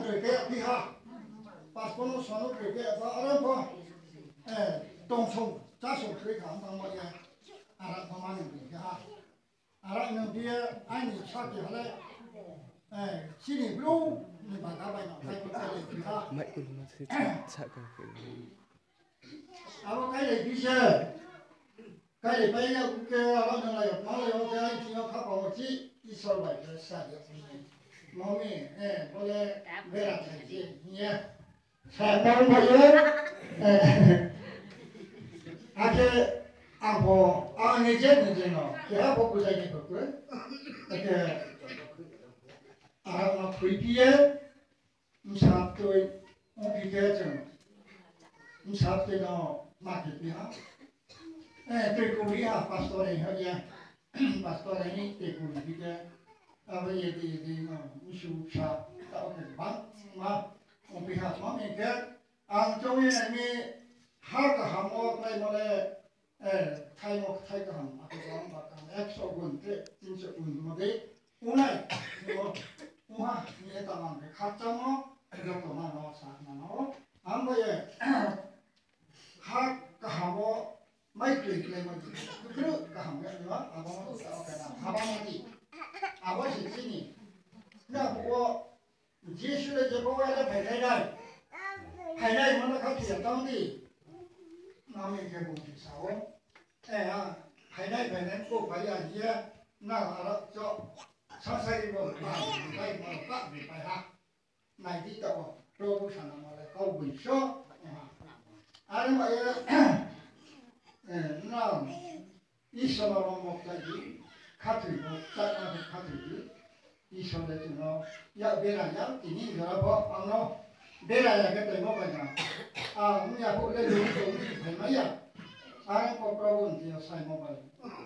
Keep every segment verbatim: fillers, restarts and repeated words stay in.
Kroi khe phi ha. Pastor no sono kroi khe ba aro pho, eh, tongsong, chasong kroi kha, ang tang ba ye. Arak pho mani kroi khe ha. Arak nung phi ye, aini sati hale, eh, chini bru ni baga bai no khai ko chale phi ha. Mai ko ma se sa ka ke. Abo kailai phi se. Kailai pai ya khe abo nang lai ma lai o khe ai thing yo kha pao chi Isor bai khe sa ya. Mami, eh, bo le bera thai se hing ye. Sa nang bai ye. Eh. Akhe ang pho, ang ni je ni je no. Keha pho bujai ni pho khe. Akhe ang no thui phi ye. Bsa tui, ong phi khe chung, bsa tui no ma khe phi ha. Eh, tui kuri ha, pastor ni ha ya. Pastor ni tui kuri phi khe. Abo ye di, ye di no, bsu bsa, tao khe bang, ma, ong phi ha, ma mi khe. Ang chong ye nai mi, ha kaham o, klai mo le, Eh, thai mo, thai kaham, akhe bang ba kaham, ekso gun, tre, tinso gun mo de, unai, mo, uha, ni eta mang khe, khakchangmo, joto ma no sa na no. Ang bo ye, ha kaham o, mai kloi kloi mo, kru kaham ya ni ba, abo mo sa o kana, haba mo di. Abo se chini. Na bo, Jisu le je bo le phainai nai. Phainai mo no kha thia tang di. Nang ni je bung khe sa o. Eh, ha, phainai, phainai, bo phai ya ye. Nang aro cho. Sangsari bo, ba, bai mo, ba, bai ha. Nai di ta o. Probu sana mo le, kau bui so. Eh, ha. Are ma ye, eh, nang. Isor no mokta di, khathoi no, chakna no khathoi di. Isor le chung no, ya bera ya, tini jora pho, ang no bera ya khe tongmo bai na. Ang ya pho le lung tong di, phaimai ya. Ang pho Probu ni thing yo saimo bai,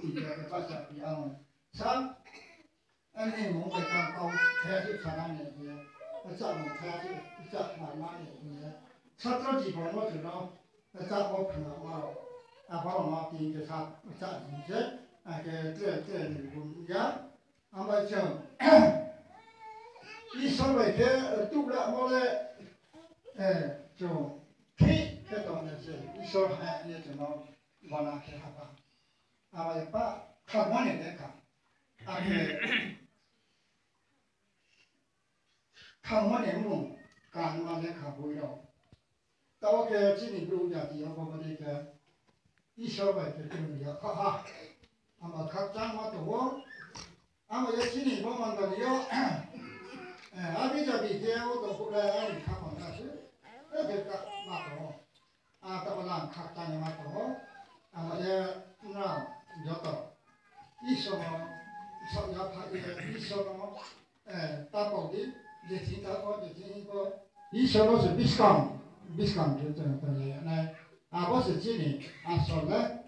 tini ya khe bahcha phi ang sa, Ani mung bai kang kau thaya se sana ni ye, acha mung thaya se, acha ma ma ni ye. Satro jibon wo chung no, acha wo phuna ma rao, abo rao no tini khe sa, acha ni se, akhe tre, tre ni bung ya. Ang bai chung, Isor bai khe, tuh la mo le, eh, chung, thi khe tong ni se, Isor ha ye chung no, bona khe haba. Abo ye pa, kha mo ni le kha. Akhe thangmo ni mmung kanma lekha boi rao. Taoh khe chini brouh jati yo bo bodei khe Isor bai khe chung ya kha ha. Abo khakchangma tong ou. Abo ye chini bo mandali yo, eh, abi jabi khe o tong phuh le ani khaphang na se, eh, khe ka ma tong ou. A, taoh wo lang khakchangma tong ou. Abo ye nrao joto Isor no saoh ya pha ye, Isor no, eh, ta pau di, je thing ta pau, je thing pau. Isor no se buskang, buskang khe chung tong ye nai. Abo se chini asol le,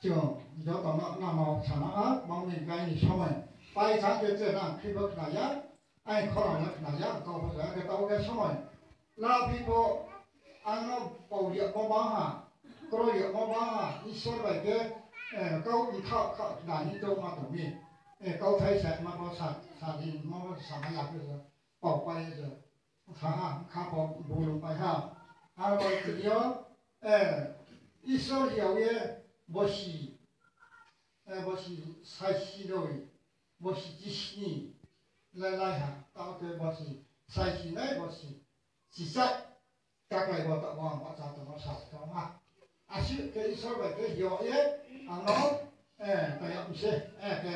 chung joto no nang no sana ha, mangni gai ni somoi. Pai thang khe je nang khri bo khna ya, Ai khorang le khna ya, kau pho ya, khe taoh khe somoi. Laphi pho, ang no pau riamo bang ha, kroi riamo bang ha, Isor bai khe, eh, kau bkha kha khna hing tong ma tong mi. Eh, kauthai sa ma pho sa, sa di ma pho sa ma ya khe, pau pai ye, sa ha, kha pho bulung pai ha. Aro bai khe yo, eh, Isor hiao ye, bosi, eh, bosi saisi doi, bosi chisni, lai lai ha, taoh khe bosi saisi nai bosi chichai, taklai bo taoh bo ang bahcha tongmo sa tong ha. Asi khe Isor bai khe hiao ye, ang no, eh, taya mse, eh, khe,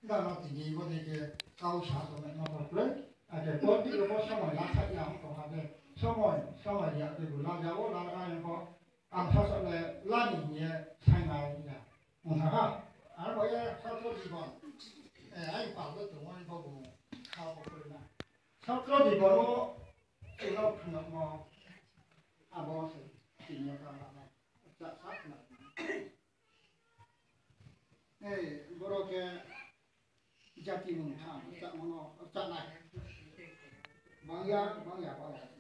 nang no tini bodei khe kau sa tongnaima pho kroi, akhe pondit rao pho somoi la thai ya ong tong ha khe, somoi, somoi ya khe bu la ya wo la ra ya pho, Ang sasaoh le lani hing ye sainai ya. Ong tha ha. Aro bo ye satro jibon. Eh, ai pal le tongmo ni bo bung kha bo kroi na. Satro jibon wo chung no phnuhmo abo se tini yo kha na. Cha sa na. Eh, boro khe jati mung tha, cha mano, cha nai. Bang ya, bang ya, bang ya.